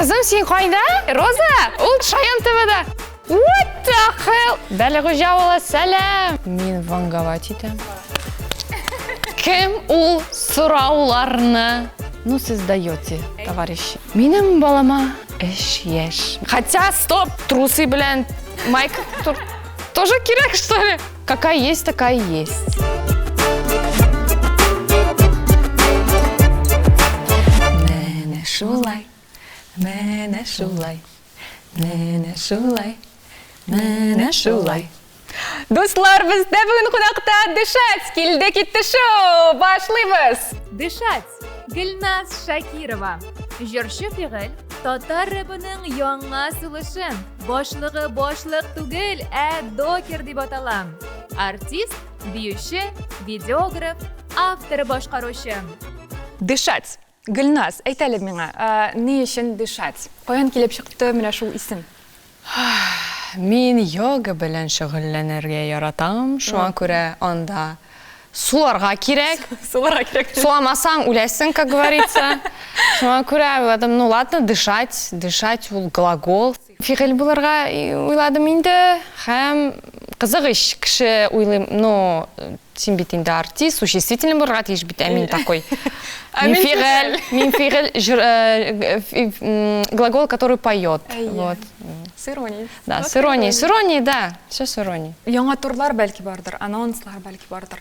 Кызым, син кайда? Роза, ул Шаян ТВда. What the hell? Бәләгуҗа авылы, сәлам! Мин ванговать итәм. Кем ул сорауларны? Ну, сез даете, товарищи. Минем балама өч яшь. Хотя, стоп, трусы белән майка тоже кирәк, что ли? Какая есть, такая есть. Менә шулай, менә шулай, менә шулай, менә шулай. Дуслар, бездә бүген кунакта Дышать! Килде китте шоу! Башлыйбыз! Дышать! Гөлназ Шакирова. Җырчы фигыль, татар рэбының яңа сулышы. Башлыгы башлык түгел, ә докер дип атала. Артист, биюче, видеограф, авторы башкаручы. Дышать! Гөлназ, әйт әле миңа, ни өчен дышать? Каян килеп чыкты менә шул исем? Мин йога белән шөгыльләнергә яратам, шуңа күрә анда суларга кирәк. Суларга кирәк. Суламасаң, үләсең, как говорится. Шуңа күрә уйладым, ну ладно, дышать, дышать ул глагол. Фигыль булырга уйладым инде һәм кызык ич, кеше уйлый, ну, син бит инде артист, существительный булырга тиеш бит, ә мин такой. Ә мин фигыль, мин фигыль, э, глагол, который поет. Вот. С иронией. Да, с иронией, с иронией, да, все с иронией. Яңа турлар бәлки бардыр, анонслар бәлки бардыр.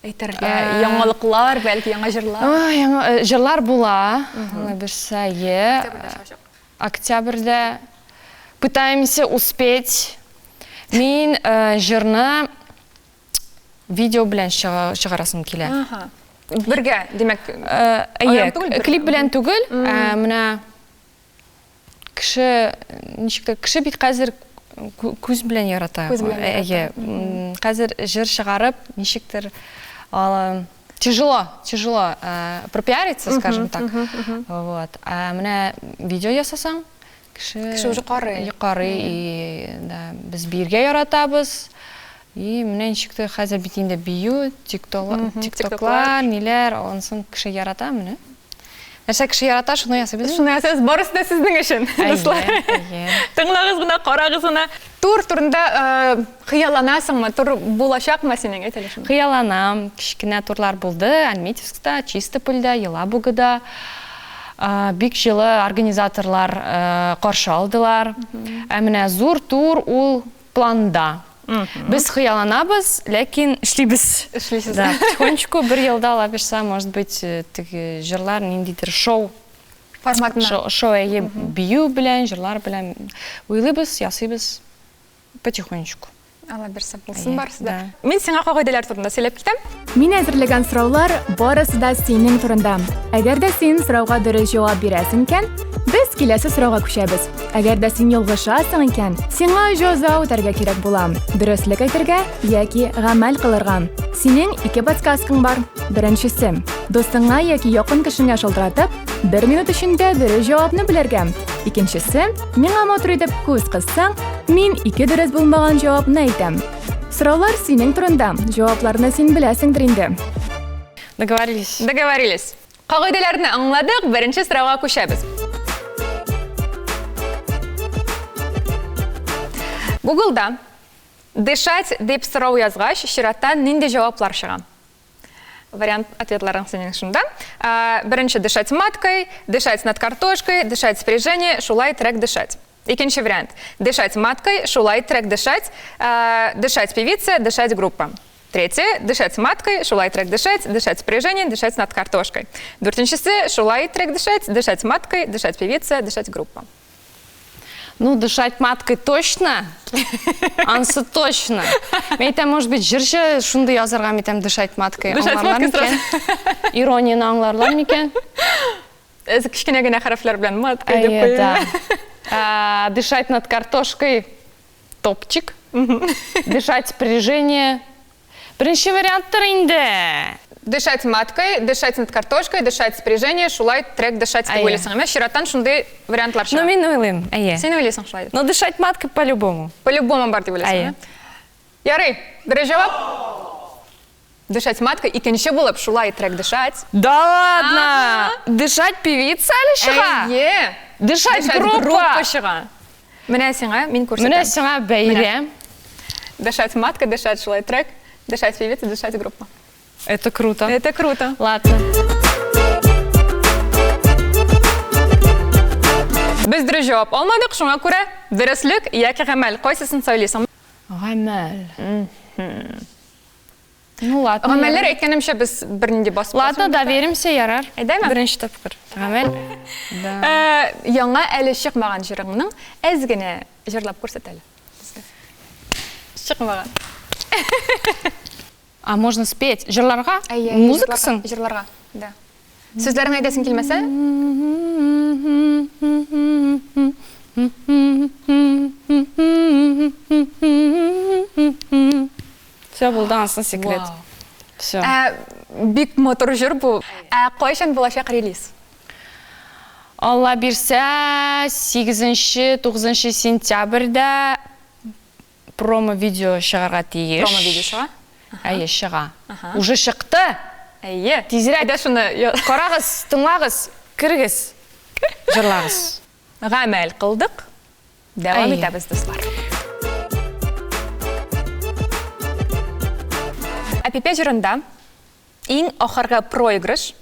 Әйтергә, э, яңалыклар, бәлки яңа җырлар. Яңа э, җырлар була, алла бирсә, е. Октябрьдә пытаемся успеть. Мин э, җырны видео белән чыгарасым килә. Ага. Бергә, димәк, әйе, клип белән түгел, ә менә кеше ничек тә кеше бит хәзер күз белән ярата. Күз белән ярата. Әйе, хәзер җыр чыгарып, ничектер тяжело, тяжело пропиариться, скажем так. Вот. Ә менә видео ясасаң, кеше Кеше уже карый. Карый и да, без биергә яратабыз. И менә ничек тә хәзер бит инде бию, тиктоклар, ниләр, анысын кеше ярата менә. Нәрсә кеше ярата, шуны ясыйбыз. Шуны ясыйбыз, барысы да сезнең өчен, дуслар. Тыңлагыз гына, карагыз гына. Тур турында э, хыялланасыңмы? Тур булачакмы синең? Әйт әле шуны. Хыялланам. Кечкенә турлар булды. Альметьевскта, Чистопольдә, Елабугада. Э, бик җылы организаторлар э, каршы алдылар. Ә менә зур тур ул планда. Без хыялланабыз, ләкин эшлибез. Эшлисез. Да, потихонечку бер елда ала бирсә, может быть, э, теге җырлар ниндидер шоу форматына. Шоу, шоу әйе, бию белән, җырлар белән уйлыйбыз, ясыйбыз потихонечку. Алла бирсә булсын Әйе, барысы да. да. Мин сиңа кагыйдәләр турында сөйләп китәм. Мин әзерләгән сораулар барысы да синең турында. Әгәр дә син сорауга дөрес җавап бирәсең икән, без киләсе сорауга күчәбез. Әгәр дә син ялгышасың икән, сиңа җәза үтәргә кирәк була. Дөреслек әйтергә яки гамәл кылырга. Синең ике подсказкаң бар. Беренчесе. Дустыңа яки якын кешеңә шалтыратып, бер минут эчендә дөрес җавапны белергә. Икенчесе. Миңа матур итеп күз кыссаң, мин ике дөрес булмаган җавапны әйтәм. Сораулар синең турында, җавапларны син беләсеңдер инде. Договорились. Договорились. Кагыйдәләрне аңладык, беренче сорауга күчәбез. Гуглда дышать дип сорау язгач, чираттан нинди җаваплар чыга? Вариант ответларың синең шунда. Беренче дышать маткой, дышать над картошкой, дышать спряжение, шулай трек дышать. Икенче вариант. Дышать маткой, шулай трек дышать, дышать певица, дышать группа. Третье. Дышать маткой, шулай трек дышать, дышать спряжение, дышать над картошкой. Дүртенчесе. Шулай трек дышать, дышать маткой, дышать певица, дышать группа. Ну, дышать маткой точно. Ансы точно. Мин әйтәм, может быть, җырчы шундый язарга, мин әйтәм, дышать маткой. Дышать Аңларлар маткой микән? Иронияне аңларлар микән? Әз кечкенә генә хәрефләр белән маткой дип Әйе, куйыйм. да. А, Дышать над картошкой топчик. Дышать спряжение. Беренче варианттыр инде. Дышать маткой, дышать над картошкой, дышать спряжение, шулай трек дышать дип Әйе. уйлыйсың. Әмма чираттан шундый вариантлар Ну, чыга. мин уйлыйм, әйе. Син уйлыйсың шулай дип. Но дышать маткой по-любому. По-любому бар дип уйлыйсың. Әйе. ә? Ярый, дөрес җавап. Дышать маткой икенче булып шулай трек дышать. Да ладно! Дышать певица әле чыга? Әйе. Дышать группа. Группа чыга. Менә сиңа мин күрсәтәм. Менә сиңа бәйрәм. Дышать матка, дышать шулай трек, дышать певица, дышать группа. Это круто. Это круто. Ладно. Без дөрес җавап алмадык, шуңа күрә дөреслек яки гамәл кайсысын сайлыйсың? Гамәл. Ну ладно. Гамәлләр әйткәнемчә без бернинди басып Ладно, доверимся, ярар. Әйдәме? Беренче тапкыр. Гамәл. Да. Э, яңа әле чыкмаган җырыңның әз генә җырлап күрсәт әле. Безгә. Чыкмаган. А можно спеть? Җырларга? Музыкасын? Җырларга, да. Сүзләрен әйтәсең килмәсә? Все, булды ансын секрет. Все. Ә, бик матур җыр бу. Ә кайчан булачак релиз? Алла бирсә, 8-9 сентябрьдә промо-видео чыгарга тиеш. Промо-видео чыга? Әйе, чыга. Уже чыкты. Әйе. Тизрәк. Әйдә шуны. Карагыз, тыңлагыз, керегез, җырлагыз. Гамәл кылдык. Дәвам итәбез, дуслар. Әпипә җырында иң ахыргы проигрыш,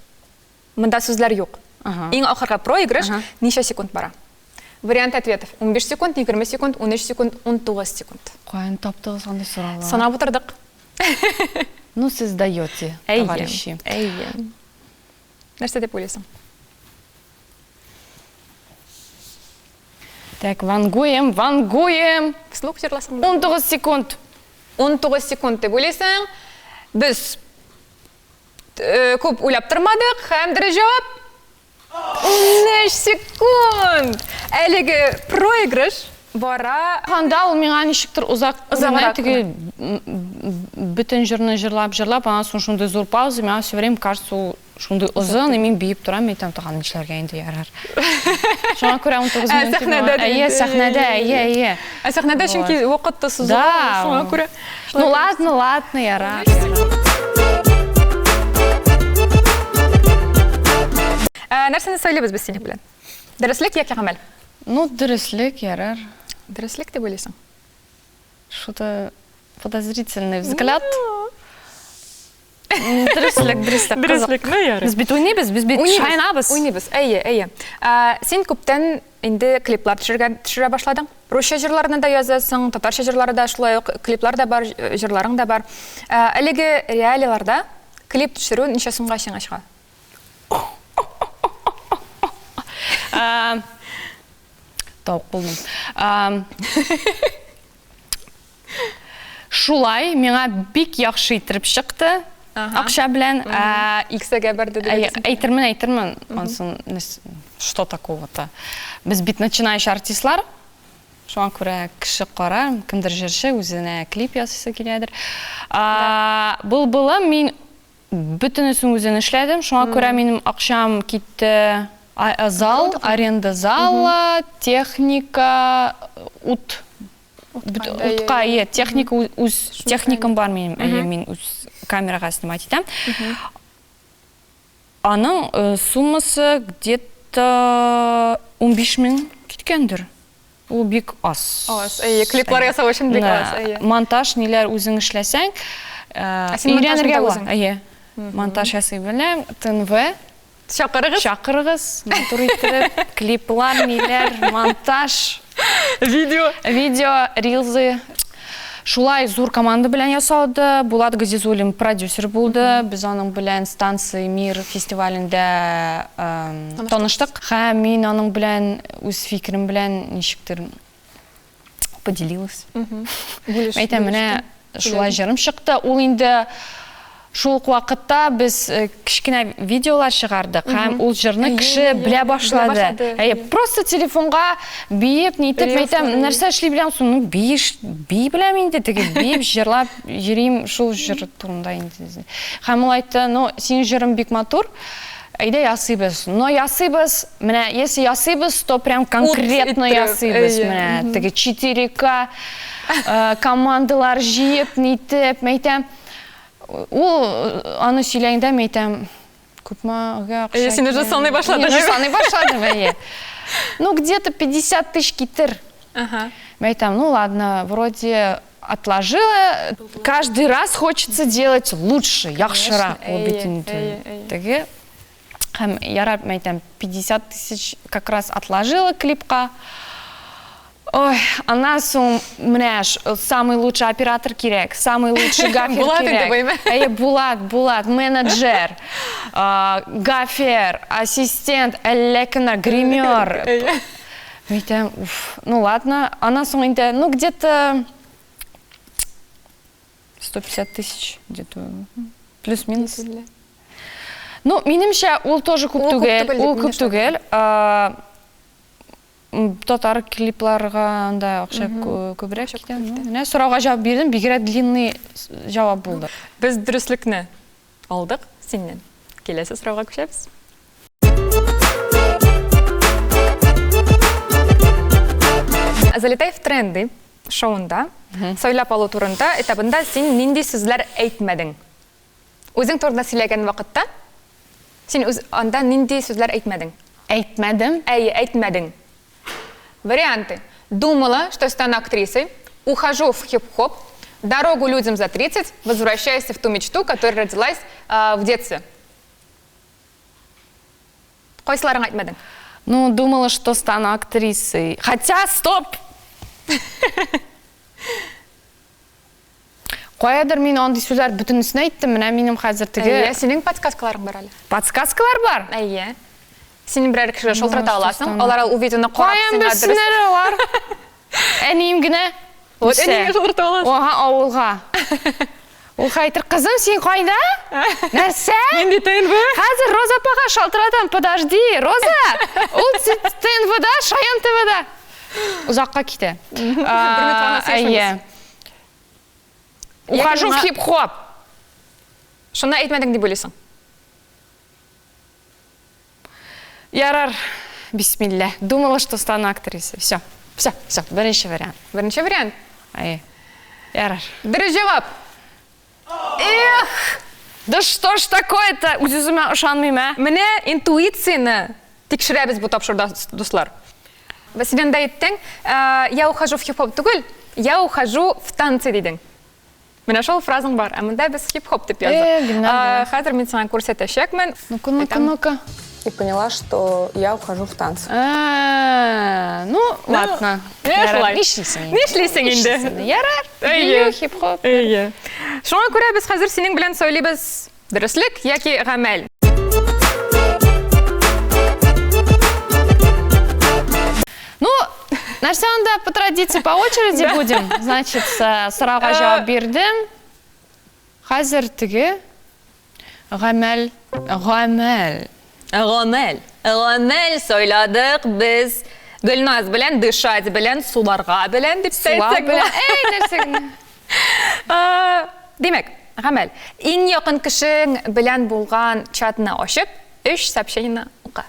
монда сүзләр юк. Иң ахыргы проигрыш ничә секунд бара? Вариант ответов 15 секунд, 20 секунд, 13 секунд, 19 секунд. Каян таптыгыз андый сораулар? Санап утырдык. Ну, сез даете, товарищи. Әйе. Нәрсә дип уйлыйсың? Так, вангуем, вангуем. Вслух җырласаң. 19 секунд. 19 секунд дип уйлыйсың. Без э, күп уйлап тормадык һәм дөрес җавап 13 секунд! Әлеге проигрыш бара. Анда ул миңа ничектер озак күренә, теге бөтен җырны җырлап-җырлап, аннан соң шундый зур пауза, миңа все время кажется, ул шундый озын, и мин биеп торам, әйтәм, тагын нишләргә инде, ярар. Шуңа күрә 19 Ә, минут. сәхнәдә дә Әйе, инде. сәхнәдә, әйе, әйе. Ә сәхнәдә чөнки вакыт та сузыла, Да. шуңа күрә. Ну ладно, ладно, ярар. Ә, нәрсәне сайлыйбыз без синең белән? Дөреслек яки гамәл? Ну, дөреслек, ярар. Дөреслек дип уйлыйсың? Что-то подозрительный взгляд. Дөреслек, дөреслек. Дөреслек, ну ярый. Без бит уйныйбыз, без бит шаянабыз. Уйныйбыз, әйе, әйе. Син күптән инде клиплар төшергә төшерә башладың. Русча җырларны да язасың, татарча җырлары да шулай ук, клиплар да бар, җырларың да бар. Әлеге реалияларда клип төшерү ничә сумга сиңа чыга? Тавык булдым. Шулай, миңа бик яхшы иттереп чыкты. Акча белән. Иксәгә барды дип әйтәсең. Әйтермен, әйтермен. Ансын, что такого-то? Без бит начинающий артистлар. Шуңа күрә кеше кара, кемдер җырчы, үзенә клип ясыйсы киләдер. Былбылым мин бөтенесен үзен эшләдем. Шуңа күрә минем акчам китте. Зал, аренда зала, техника, ут. Утка, иә, техника үз техникам бар минем. Әйе, мин үз камерага снимать итәм. Аның э, суммасы где-то 15 мең киткәндер. Ул бик аз. Аз, әйе, клиплар ясау өчен бик аз, әйе. Монтаж ниләр үзең эшләсәң, Ә син монтажны өйрәнергә да була. үзең? Әйе. Монтаж ясый беләм, ТНВ. Чакырыгыз. Чакырыгыз, матур иттереп, клиплар, ниләр, монтаж. Видео. Видео, рилзы. Шулай зур команда белән ясалды. Булат Газизуллин продюсер булды. Без аның белән Станция Мир фестивалендә таныштык. Һәм мин аның белән үз фикерем белән ничектер поделилась. Әйтәм, менә шулай җырым чыкты. Ул инде шул ук вакытта без э, кечкенә видеолар чыгардык һәм ул җырны кеше белә башлады. Әйе, просто телефонга биеп, нитеп, әйтәм, нәрсә эшли беләм соң? Ну, биеш, бии беләм инде, теге биеп, җырлап йөрим шул җыр турында инде. Һәм ул әйтте, ну, синең җырың бик матур, Әйдә ясыйбыз. Но ясыйбыз, менә если ясыйбыз, то прям конкретно ясыйбыз. Менә теге 4К э, командалар җыеп, нитеп, мәйтәм. Ул э, аны сөйләгәндә мәйтәм, күпмегә акча. Әйе, син уже саный башладың. Мин уже саный башладым, әйе. Ну, где-то 50 тысяч китер. Ага. Мин әйтәм, ну ладно, вроде отложила. Каждый раз хочется делать лучше, яхшырак. Ул бит инде теге. Һәм ярар, мин әйтәм, 50 тысяч как раз отложила клипка. Ой, аннан соң менә самый лучший оператор кирәк, самый лучший гафер Булат инде кирәк. бу, әйме? Әйе, Булат, Булат, менеджер, гафер, ассистент, әллә кемнәр, гример. Мин әйтәм, уф, ну ладно. Аннан соң инде, ну где-то 150 тысяч, где-то плюс-минус. Ну, минемчә, ул тоже күп Ул күп түгел, түгел ул дип күп түгел. Татар клипларга анда акча күбрәк китә. Ну, менә сорауга җавап бирдем, бигрәк длинный җавап булды. Без дөреслекне алдык синнән. Киләсе сорауга күчәбез. Залетай в тренды шоуында сайлап алу турында этабында син нинди сүзләр әйтмәдең? Үзең турында сөйләгән вакытта син үз анда нинди сүзләр әйтмәдең? Әйтмәдем. Әйе, әйтмәдең. Варианты. Думала, что стану актрисой, ухожу в хип-хоп, дорогу людям за 30, возвращаюсь в ту мечту, которая родилась в детстве. Кайсыларын әйтмәдең? Ну, думала, что стану актрисой. Хотя, стоп! Каядыр мин андый сүзләр бөтенесен әйттем. Менә минем хәзер теге Әйе, синең подсказкаларың бар әле. Подсказкалар бар? Әйе. Син берәр кешегә шалтырата Ну, аласың, что алар ул видеоны карап Каян сиңа дөрес. белсеннәр алар? Әнием генә. Вот үсә. әниеңә шалтырата аласың. Ага, авылга. Ул хәйтер, кызым, син кайда? Нәрсә? Нинди ТНВ? Хәзер Роза апага шалтыратам, подожди, Роза! Ул ТНВда, Шаян ТВда. Озакка китә. минут гына сөйләшәбез. Әйе. Ухожу в хип-хоп. Шуны әйтмәдең дип уйлыйсың. Ярар, бисмилла. Думала, что стану актрисой. Все, все, все. Беренче вариант. Беренче вариант. Әйе. Ярар. Дөрес җавап. Эх! Да что ж такое-то? Үз-үземә ышанмыйм, ә? Менә интуицияне тикшерәбез бу тапшыруда, дуслар. Син анда әйттең, я ухожу в хип-хоп түгел, я ухожу в танцы дидең. Менә шул фразаң бар. Ә монда без хип-хоп дип яздык. Хәзер мин сиңа күрсәтәчәкмен. Ну-ка, ну-ка, ну-ка. И поняла, что я ухожу в танцы. Ну, ладно. Ярар. Нишлисең? Нишлисең инде? Ярар. Бию, хип-хоп. Әйе. Шуңа күрә без хәзер синең белән сөйлибез дөреслек яки гамәл. Ну, нәрсә анда по традиции по очереди будем. Значит, сорауга җавап бирдем. Хәзер теге гамәл, гамәл. Гамәл. Гамәл сайладык без. Гөлназ белән дышать белән, суларга белән дип тә Сулар әйтсәк белән. була. Әй, нәрсә генә. Димәк, гамәл. Иң якын кешең белән булган чатны ачып, өч сообщениене укы.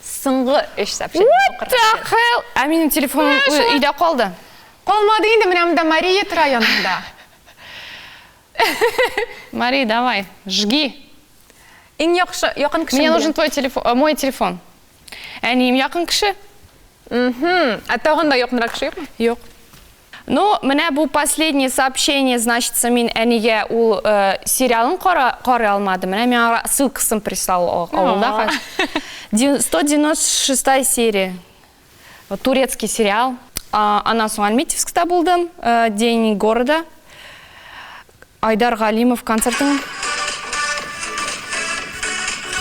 Соңгы өч сообщениене What укырга the кирәк. hell? Ә минем телефоным өйдә калды. Калмады инде, менә монда Мария тора янында. Мария, давай, жги. Иң яхшы, якын кешең Мне нужен белән. твой телефон, мой телефон. Әнием якын кеше. Ә тагын да якынрак кеше юкмы? Юк. Ну, менә бу последнее сообщение, значит, мин әнигә ул сериалын карый алмадым. Менә миңа ссылкасын прислал авылда. 196 серия. Вот турецкий сериал. Аннан соң Альметьевскта булдым, День города. Айдар Галимов концертын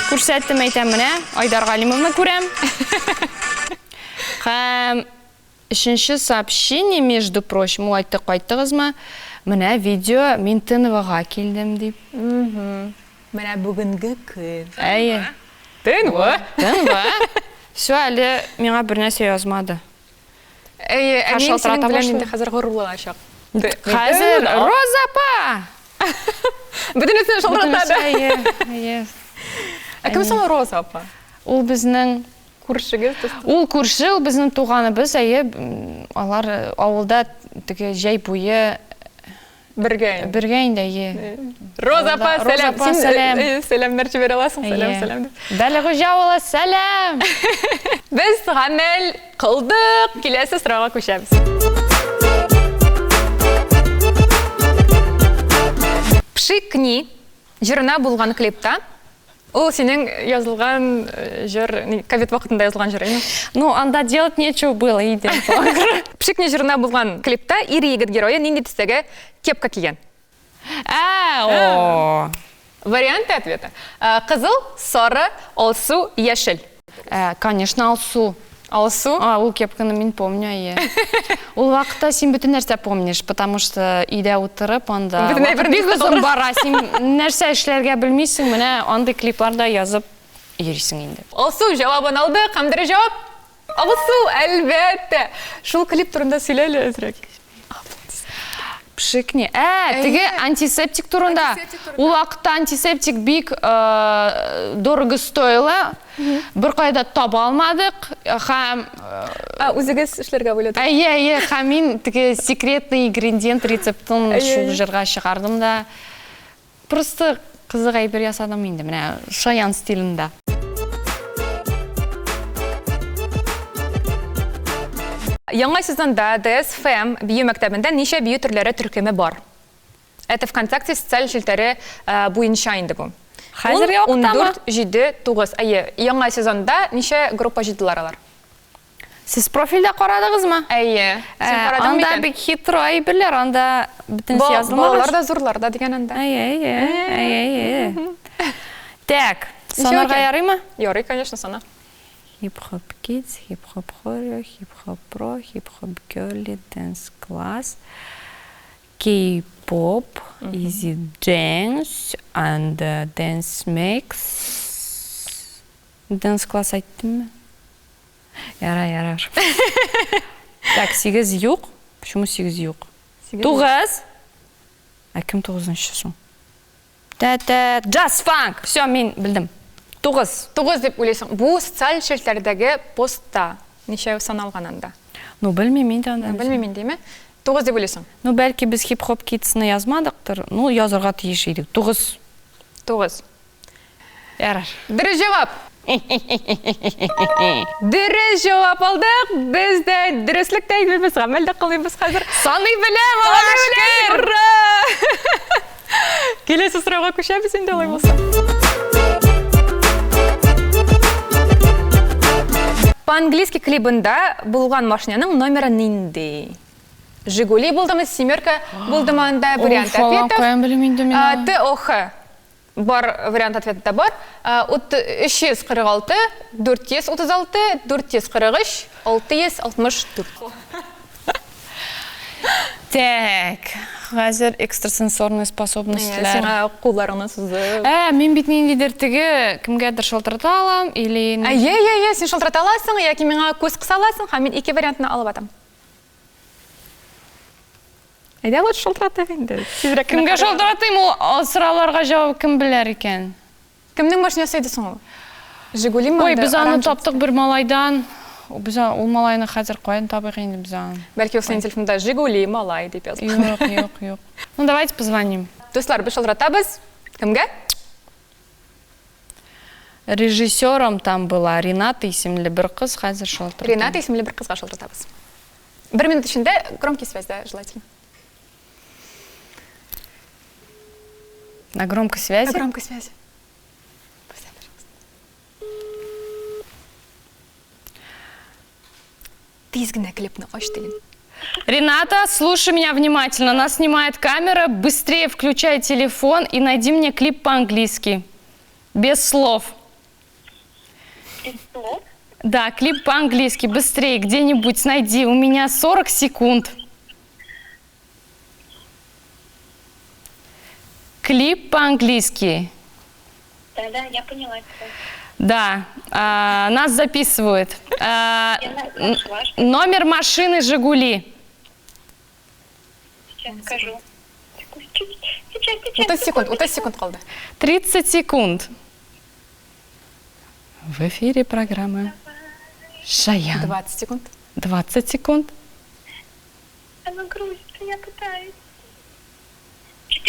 күрсәттем, әйтәм, менә Айдар Галимовны күрәм. Һәм өченче сообщение, между прочим, ул айтты, кайттыгызмы? Менә видео, мин ТНВга килдем дип. Менә бүгенге көн. Әйе. ТНВ. ТНВ. Все, әле миңа бернәрсә язмады. Әйе, әниең шалтырата синең белән башлый. инде хәзер горурланачак. Хәзер Роза апа! Бөтенесен шалтырата. Бөтенесе, әйе, әйе. Ә кем соң Роза апа? Ул безнең Күршегез, дустыгыз? Ул күрше, ул безнең туганыбыз, әйе, алар авылда теге җәй буе Бергә инде. Бергә инде, әйе. Роза апа, Роза сәлам. апа, Син, сәлам. Сәламнәр җибәрә аласың, сәлам, Әйе. сәлам дип. Бәләгуҗа авылы, сәлам! Без гамәл кылдык. Киләсе сорауга күчәбез. Пшикни җырына булган клипта ул синең язылган э, җыр, ковид вакытында язылган җыр, әйме? Ну, анда делать нечего было, иде. Пшикни җырына булган клипта ир-егет герое нинди төстәге кепка кигән? Ә, о. Варианты ответа. Э, кызыл, сары, алсу, яшел. Ә, конечно, алсу. Алсу. А, ул кепканы мин помню, әйе. Ул вакытта син бөтен нәрсә помнишь, потому что өйдә утырып, анда Бөтен вакыт әйберне бик истә озын калдыра. бара, син нәрсә эшләргә белмисең, менә андый клипларда язып йөрисең инде. Алсу җавабын алдык һәм дөрес җавап Алсу, әлбәттә. Шул клип турында сөйлә әле әзрәк. Пшикни. Ә, теге антисептик турында. Ул вакытта антисептик бик э, дорого стоило. Бер кайда таба алмадык. Һәм Ә, үзегез эшләргә уйладыгыз. Әйе, әйе, һәм мин теге секретный ингредиент рецептын Әйе, шул әйе. җырга чыгардым да. Просто кызык әйбер ясадым инде, менә шаян стилендә. Яңа сезонда DSFM бию мәктәбендә ничә бию төрләре төркеме бар? Это ВКонтакте социаль челтәре э, буенча инде бу. Хәзерге вакыттамы? 14, 7, 9. Әйе, яңа сезонда ничә группа җыйдылар алар? Сез профильдә карадыгызмы? Әйе. Син Ә, карадыңмы анда икән? бик хитро әйберләр, анда бөтенесе Ба- язылмагач. Балалар да зурлар да дигән анда. Әйе, әйе, әйе, әйе. Так, Ничә санарга икән? ярыймы? Ярый, конечно, сана. Хип-хоп kids, хип-хоп choreo, хип-хоп pro, хип-хоп girly, dance class, K-pop, easy dance and dance mix. Dance class әйттемме? Ярар, ярар. Так, сигез юк. Почему сигез юк? Тугыз. Ә кем тугызынчы соң? Тә-тә, джаз фанк. Все, мин белдем. Тугыз. Тугыз дип уйлыйсың. Бу социаль челтәрдәге постта ничә саналган анда? Ну, белмим инде анда. Белмим инде, әйме? Тугыз дип уйлыйсың. Ну, бәлки без хип-хоп кидсны язмадыктыр. Ну, язырга тиеш идек. Тугыз. Тугыз. Ярар. Дөрес җавап. Дөрес җавап алдык. Без дә дөреслек тә әйтмибез, гамәл дә кылмыйбыз хәзер. Саный беләм, Аллага шөкер. Ура! Киләсе сорауга күчәбез инде алай булса. По-английски клибында булган машинаның номеры нинди? Жигули булдымы, семерка булдымы анда вариант ответов? Каян белим инде мин аны? ТОХ. Бар вариант ответа да бар. 346, 436, 443, 664. Так, хәзер экстрасенсорный способностьләр. Сиңа кулларыңны сузып. Ә, мин бит ниндидер теге кемгәдер шалтырата алам или Әйе, әйе, әйе, син шалтырата аласың яки миңа күз кыса аласың, һәм мин ике вариантны алып атам. Әйдә лучше шалтыратыйк инде. Тизрәк кенә Кемгә карыйк. шалтыратыйм ул сорауларга җавап кем белер икән? Кемнең машинасы иде соң ул? Жигули мы? Ой, без аны таптык бер малайдан. Без ул малайны хәзер каян табыйк инде без аны? Бәлки ул синең телефонда Жигули малай дип язган. Юк, юк, юк. Ну, давайте позвоним. Дуслар, без шалтыратабыз. Кемгә? Режиссером там была Рената исемле бер кыз, хәзер шалтыратам. Рената исемле бер кызга шалтыратабыз. Бер минут эчендә громкий связьдә желательно. На громкой связи? На громкой связи. Поставь, пожалуйста. Тиз генә клипны ач диген. Рената, слушай меня внимательно. Нас снимает камера. Быстрее включай телефон и найди мне клип по-английски. Без слов. Без слов? Да, клип по-английски. Быстрее, где-нибудь найди. У меня 40 секунд. Клип по-английски. Да-да, я поняла тебя. Да, нас записывают. Я нашла. Номер машины «Жигули». Сейчас скажу. Сейчас, сейчас. 30 секунд, 30 секунд калды. 30 секунд. В эфире программа «Шаян». 20 секунд. 20 секунд. Оно грузится, я пытаюсь.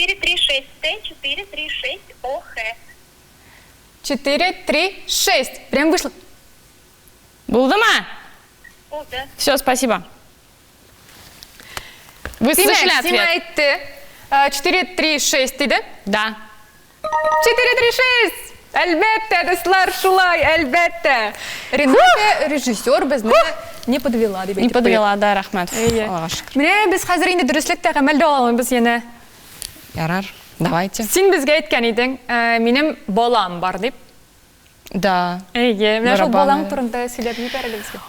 436 Т 436 ОХ. 4, 3, 6. Прям вышло. Булдымы? Булды. Все, спасибо. Вы слышали Димәк, сиңа ответ? әйтте. 4, 3, 6 диде. Да. 4, 3, 6! Әлбәттә, дуслар, шулай, әлбәттә. Рената режиссер безне не подвела дип Не әйтеп куйыйк. подвела, да, рәхмәт. Фу, Әйе. Аллага шөкер. Менә без хәзер инде дөреслектә гамәлдә алабыз янә. Ярар, давайте. Син безгә әйткән идең, э, минем балам бар дип. Да. Әйе, менә шул Барабаны. балаң турында сөйләп җибәр әле безгә.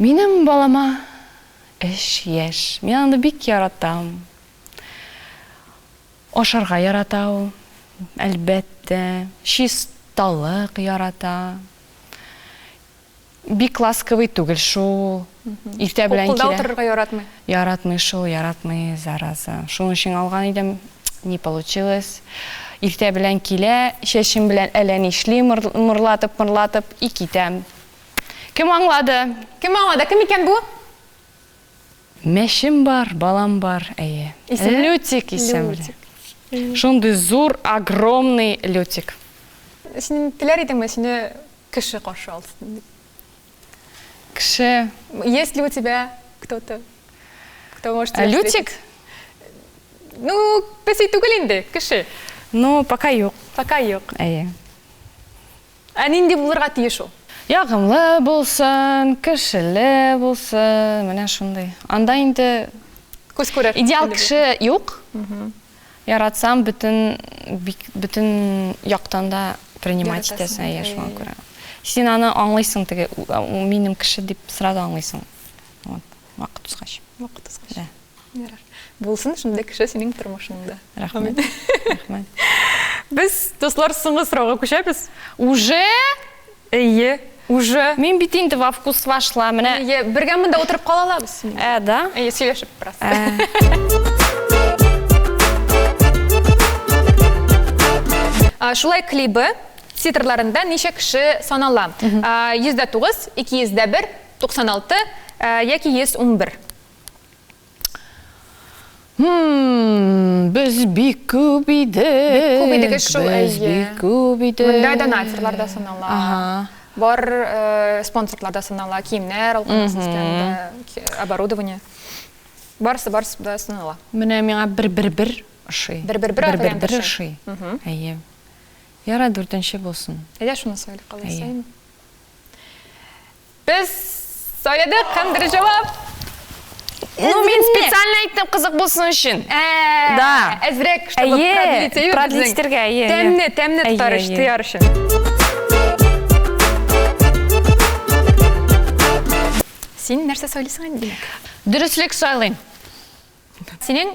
Минем балама өч яшь. Мин аны бик яратам. Ашарга ярата ул, әлбәттә. Чисталык ярата. Бик ласковый түгел шул. Иртә белән Кулда килә. утырырга яратмый. Яратмый шул, яратмый, зараза. Шуның өчен алган идем, не получилось. Иртә белән килә, чәчем белән әллә нишли, мырлатып, мырлатып, и китәм. Кем аңлады? Кем аңлады? Кем икән бу? Мәчем бар, балам бар, әйе. Исеме? Лютик исемле. Лютик. Шундый зур, огромный Лютик. Син теләр идеңме, сине кеше каршы алсын дип? Кеше. Есть ли у тебя кто-то, кто может тебя Лютик? встретить? Ну, песи түгел инде, кеше. Ну, пока юк. Пока юк. Әйе. Ә нинди булырга тиеш ул? Ягымлы булсын, кешеле булсын, менә шундый. Анда инде Күз күрер. идеал кеше юк. Яратсам, бөтен бик бөтен яктан да принимать Яратасың, итәсең, әйе, шуңа әйе. күрә. Син аны аңлыйсың теге, ул минем кеше дип сразу аңлыйсың. Вот, вакыт узгач. Вакыт узгач. Да. Ярар. Булсын шундый кеше синең тормышыңда. Рәхмәт. Рәхмәт. Без, дуслар, соңгы сорауга күчәбез. Уже? Әйе, уже. Мин бит инде во вкус вошла, менә. Әйе, бергә монда утырып кала алабыз. Ә, да? Әйе, сөйләшеп бераз. Ә. Шулай клибы титрларында ничә кеше санала? 109, 201, 96 яки 111. Хм, без бик күп идек. Бик күп идек шул, Без әйе. бик күп идек. Монда донатерлар да санала. Ага. Бар спонсорлар да санала, киемнәр алган, оборудование. Барысы, барысы да санала. Менә миңа бер бер бер ошый. Бер бер бер бер бер вариант бер ошый. ошый. Әйе. Яра дүртенче булсын. Әйдә шуны сайлыйк алайса. Әйе. Без сайладык һәм дөрес җавап. Ну, мин специально әйттем кызык булсын өчен. Ә, Да. Әзрәк, чтобы Әйе, продлить, әйе, продлить безнең итәргә, әйе, әйе. Тәмне, тәмне Әйе, тотар әйе. тыяр өчен. Син нәрсә сайлыйсың инде, димәк? Дөреслек сайлыйм. Синең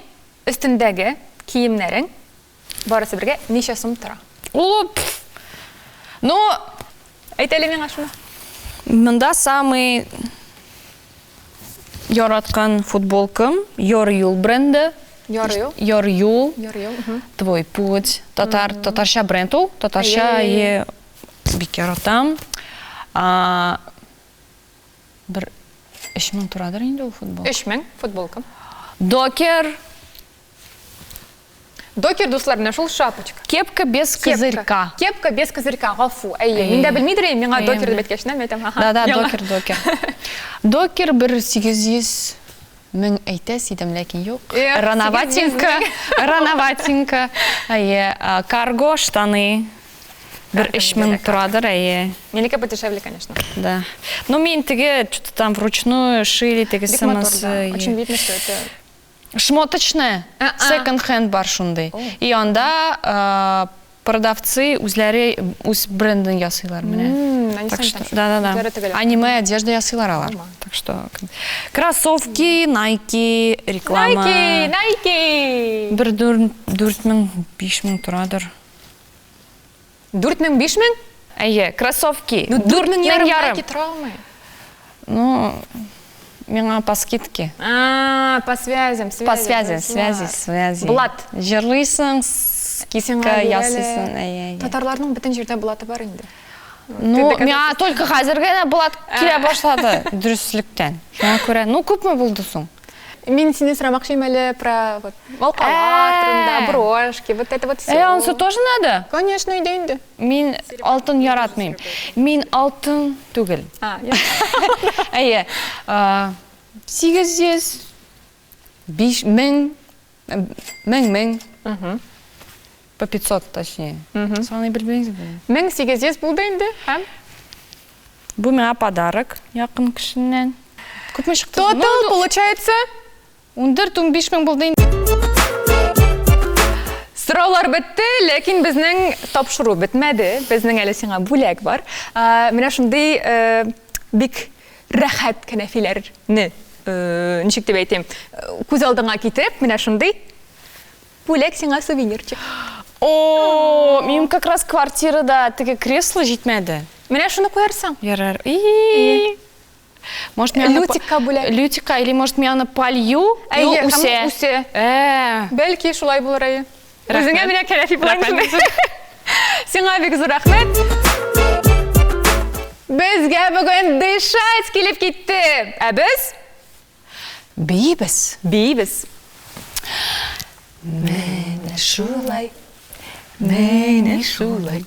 өстендәге киемнәрең барысы бергә ничә сум тора? Ул, пф. Ну, Әйт әле миңа шуны. Монда самый яраткан футболкам Your Юл бренды. Your Юл? Your Юл. Your Юл, мгм. Твой путь. Татар, татарча бренд ул. Татарча Әйе, е бик яратам. А, бер 3000 торадыр инде ул футбол. 3000 футболка. Докер, Докер, дуслар, менә шул шапочка. кепка без Кепка. козырька. Кепка без козырька, гафу. Әйе, Әйе. мин дә белмидер идем, миңа Әйе, докер дип менә. әйткәч, мин әйтәм, аһа. Да, да, яңа. докер, докер. Докер бер 800 мең әйтәс идем, ләкин юк. Эх, Рановатенько, рановатенько. Әйе, а, карго штаны. Бер 3000 торадыр, әйе. Минеке подешевле, конечно. Да. Ну, мин теге, что-то там вручную шили, теге Бик матур, сымасы. да. Очень видно, что это Шмоточная. А-а. Секонд-хенд бар шундый. И анда продавцы үзләре үз брендын ясыйлар менә. Они Так сами что, там да, да, үзләре да. тегеләр. Аниме одежда ясыйлар алар. Нормально. Так что кроссовки, Nike, реклама. Nike, Nike. Бер 4000, 5000 торадыр. 4000, 5000? Әйе, кроссовки. Ну, 4000 ярым ярым. Nike тора алмый. Ну, миңа по скидке. А, по связям, связи. По связи, дуслар. связи, связи. Блат. Җырлыйсың, скидка Сиңа бирәләр. ясыйсың. Әйе, әйе. Татарларның бөтен җирдә блаты бар инде. Ну, Ты миңа только хәзер генә блат килә башлады, дөреслектән. Шуңа күрә, ну, күпме булды соң? Мин сине сорамакчы идем әле про вот алкалар турында, брошки, вот это вот все. Э, анысы тоже надо? Конечно, өйдә инде. Мин алтын яратмыйм. Мин алтын түгел. А, Әйе. 800 5 мең мең мең. По 500, точнее. Саный белмисез. 1800 булды инде һәм Бу миңа подарок якын кешеннән. Күпме чыкты? Total получается 14-15 мең булды инде. Сораулар бетте, ләкин безнең тапшыру бетмәде. Безнең әле сиңа бүләк бар. Менә шундый бик рәхәт кәнәфиләрне, ничек дип әйтим, күз алдыңа китереп, менә шундый бүләк сиңа, сувенирчик. О, минем как раз квартирада теге кресло җитмәде. Менә шуны куярсың. Ярар. И. Может, мин аны Лютикка бүләк. Лютика, или, может, мин аны полью, и ул Әйе, һәм үсә. үсә. Бәлки шулай булыр, әйе. Үзеңә менә кәнәфи була. Сиңа бик зур рәхмәт. Безгә бүген дышать килеп китте. Ә без Биибез. Биибез. Менә шулай. Менә шулай.